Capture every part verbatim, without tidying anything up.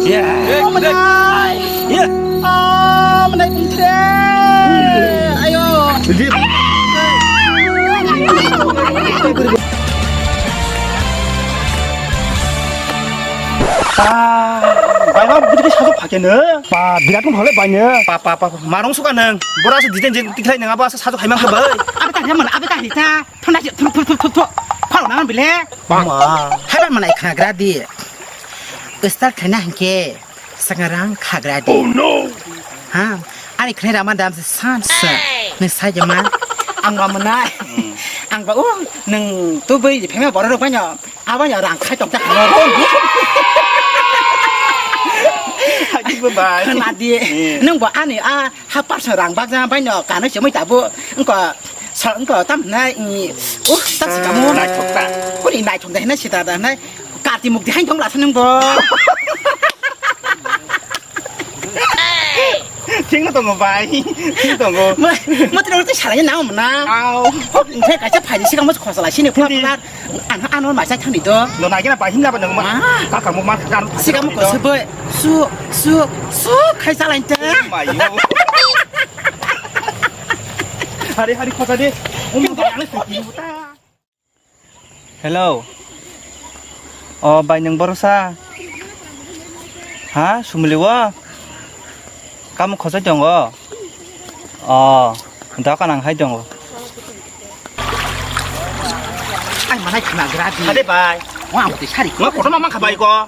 Oh, manai. Oh, manai, kung tre. Ayo. Ah, bai ma budi ke sajak phake ne. Ba, birat mo hole bai ne. Pa, pa, pa, marong suka nang. Bora se diten je tikhlai nang aba se sajak hai mang ke bai. Abi ta hiya man, abi ta hita. Thona je, thu, thu, thu, thu, thu. Phalo nang bile. Ma. Hai ba manai khnagra di. Start khaina hingke. Sangarang khagra di. Oh no. Ha, ani khnai rama dam se san se. Nung sai jama. Ang ba manai. Ang ba, oh, nung tu bai di phema borok rok banyo. Aboni rang khai tong ta. Haji bo bai. Khna di. Eh. Nung bo ani a ha parsa rang bakjang bai no kano chemoi ta bo. Engko sa engko tam na i. Uh, tam si kamu. Naithok ta. Kuni naithok da hina sita da na. Karti mukti hain tong la sa nung bo. Thik no tongo bai. Thik tongo. Mo, mo tino twi salai na mo na. Au. Hok, nse kaisa phai si kamo khosla sini pura pura. Ang ano ma sai thani do. No na gina bai himla ba nang ma. Ah. Ka ka mo ma ka. Si kamo ko se bai. Su, su, su khai salai te. Mayo. Hari hari khosa de. Um ba ang se ki buta. Hello. O bai, nwng borosa? Ha, sumuli o? Kamo khosai tongo? O, dokan ang hai tongo. Ai, manai khna gra di. Ade bai. Wa, ang twi sari. Ma kotorma mang kha bai ko.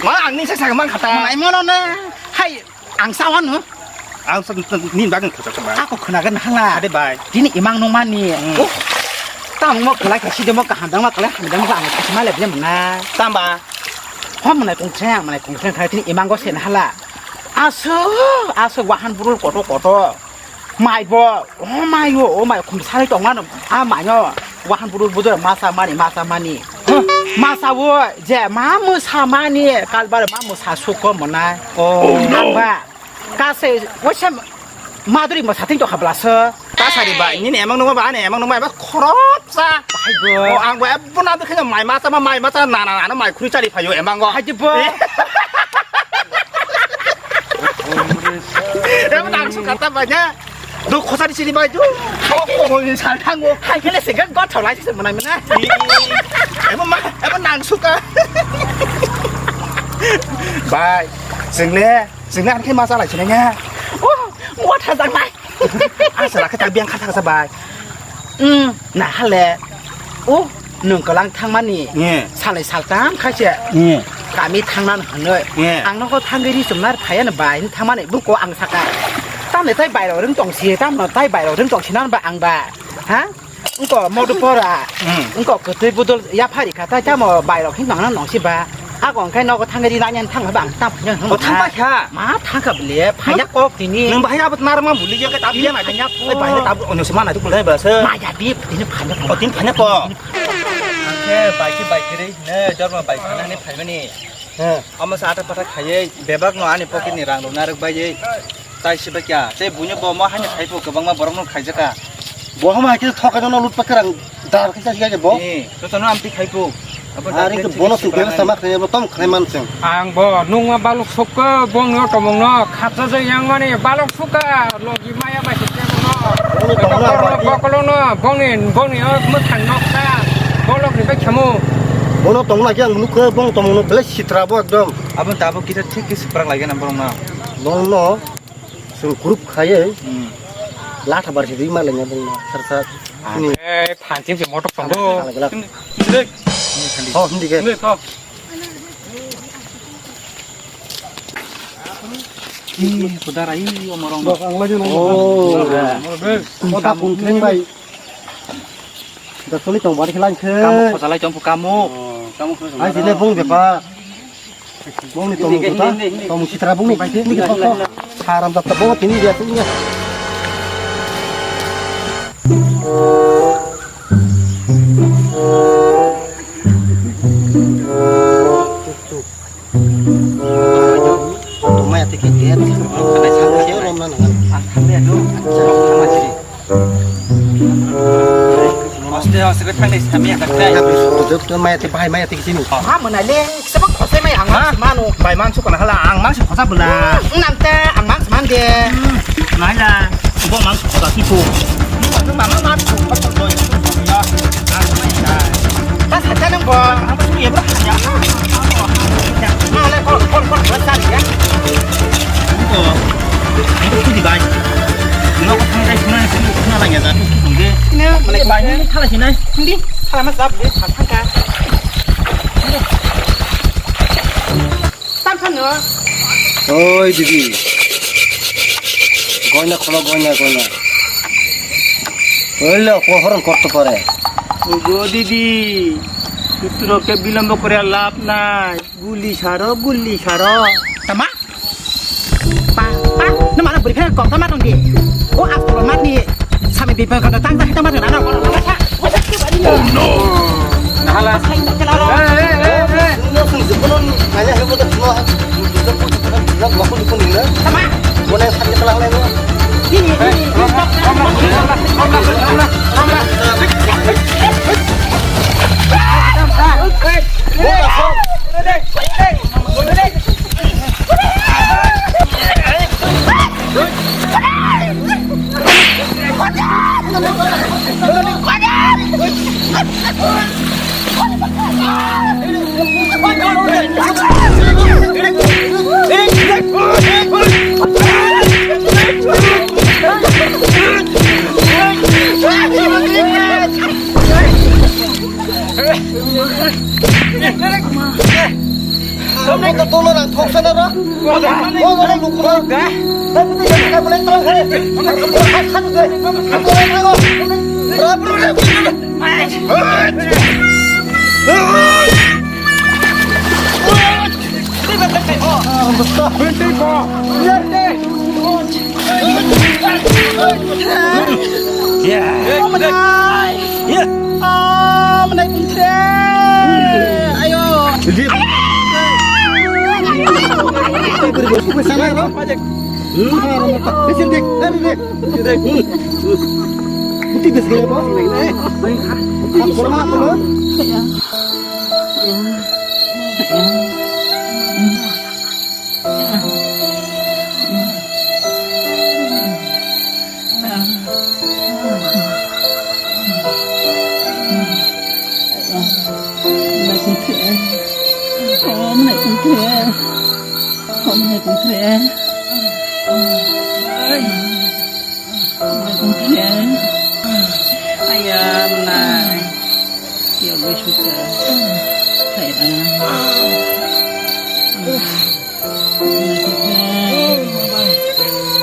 Ma ang ni sa sa mang kha ta. Manai mono na. Hai. Ang sa wano. Ang sa ni bagwi khachak sa bai. Ako khnagan hala. Ade bai. Tini imang nung mani. Hmm. Oh. Tamo mo kalai kasi demo kaham dang ma kalai ham dang ma ang kasi ma leble mona. Tamba. Ho mona kung se, mona kung se khai tini imang go sen hala. Aso, aso wahan burul koto koto. Mai bo, oh mai o, oh mai khum sari tong mano. A mai no. Wahan burul budur masa mani, masa mani. Masa o je ma musa mani kalbar ma musa suko monai. Oh, nangba. Kase wasa maduri musa ting to khabla so. Ta sari ba, nini emang nungma ba, ani emang nungma ba khorok sa. Hai bo. Oh, ang ba ebbo na dikhe mai masa ma mai masa na na na mai khuri chari phayo emang go. Hai bo. Emang nang su kata banyak. Duk khosani sini bai tu. Kok kok ni sal thango. Hai kele se gak gak tholai se manai mana. Ema ma, ema nang suka. Bai, single, single an khe ma salai sinai nya. Oh, mo tha jang nai. Asa la khe tak biang kha thang sa bai. Hmm, na hale. Oh, nwng kwlang thangmani. Ye. Salai saltam khaise. Ye. Kami thangnan hwnwi. Ye. Ang nogo thangwi ri chumnar phaiya no bai thangmani buko ang saka. Tamni tai bairok rwng tongsi, tamno tai bairok rwng tongsi nan ba ang ba. Ha? Ngko modu pora. Hmm. Ngko kwtwi budol yaphari kha tai tamo bairok hin nangna nongsi ba. Ako hwnkhe nogo thangwi ri nanya thang ba ang tam phaiya hwn. O thang ba kha? Ma thang kha bile phaiya kok tini. Nwng bahai abot narma buli ya khe tab ya na. Phaiya kok. Oi bahai tab onyo se mana tu kulai ba se. Ma ya bi tini phaiya kok. O tini phaiya kok. Ang khe bai khe bai khe ri ne jorma bai khana ni phaimani. He. Omo se ata pata khaiwi bebak no ani pocket ni rang rok narwk baiwi tai se bai kya. Tei buino bo omo haino khai pho kwbangma borok no khaijaka. Bo hama khe thokai no lut pakai rang dar khe sa bo. Ni, joto no amtwi khai pho. Abo dar khe bono sing khe sama khai bo tom khai man sing. Ang bo nungma baluk sok ko bong no tomong no khatsa jai yang mani baluk Suka, logi maya bai se temo no. Bongni tongna Bokolo, bagi. Bokolo no, bongni, bongni o mwthang noksa, bolok ni bai khamu. Bono tongna khe ang nukha, bong tongno belai sitra bo ekdom. Abo tabuk kisa thik kisa prak lagi na borok no. Bong no, sung group khaye, hmm, latha bar se dui ma lengya bong no, sar sar. Ah. Ni. Eh, phanching se motok tongo. Kala, kala. Hindi. Hindi. Ho, hindi ke. Hindi, ho. Ih, kudara, ih, omorong. Bak, ang lagi nang. Oh. Kota kungkring bai. Da soli tong bari khe lang khe. Kamu khojalai tong kamu. Oh, kamu khojalai. Ai, sini bung bepar. Bung ni tong kota. Tong sitra bung ni bai khe ni kota. Haram da bung tini dia sini. Tuk tuk. Tongmaya tei khe dia, tei khe tongmaya tei khe lomna nangan. Ang thangmaya do, ang thangmaya siri. Hoste hoste ko thang dai samya ka tai. Jok to maya te bahai maya te kisini. Ha mona le, sabak khosai mai ang mang mano. Bai mang sukana hala ang mang sukha bula. Nang ta ang mang man de. Nai la, bo mang sukha ki ko. Bo mang mang sukha ko. Ya. Ta sa ta nang bo. Ang ba ni ba ya. Nang le kol kol kol kol sa ya. Ko. Ini tu di bai. Ini ko thang dai suna suna suna lagi ya. Ini mana bai ni thala sini. Hindi, thala mas dap de thang ka. Tam khan no. Oi, didi. Goina kholo, goina, goina. Oilo, pohorong korto pare. Ogo, didi. Sutro ke bilombo kore lab nai. Guli saro, guli saro. Tama? Pa, pa, no mana beri phai kok tama tong di. O astro mat ni. Sami bipang kata tang tang tama tang. Oh no. Nahala. Hey, hey, hey, hey. Ini langsung sebulan nanya saya buat semua. Kita pun kita pun kita pun ini. Sama. Boleh sakit kelang lain. Ini, ini. Hey, romlah, romlah, romlah, romlah, romlah, romlah. Hey, hey. Kamu tu tolong ang thok sana ro. Mau mana lupa? Dah. Tapi tu jangan boleh terang hari. Satu deh. Satu deh. Ayam nai. Ya wis wis ya. Sayang.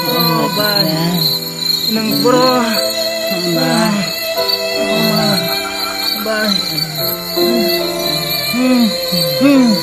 Oh, bai. Nang bro. Bai. Bai. Hmm. Hmm.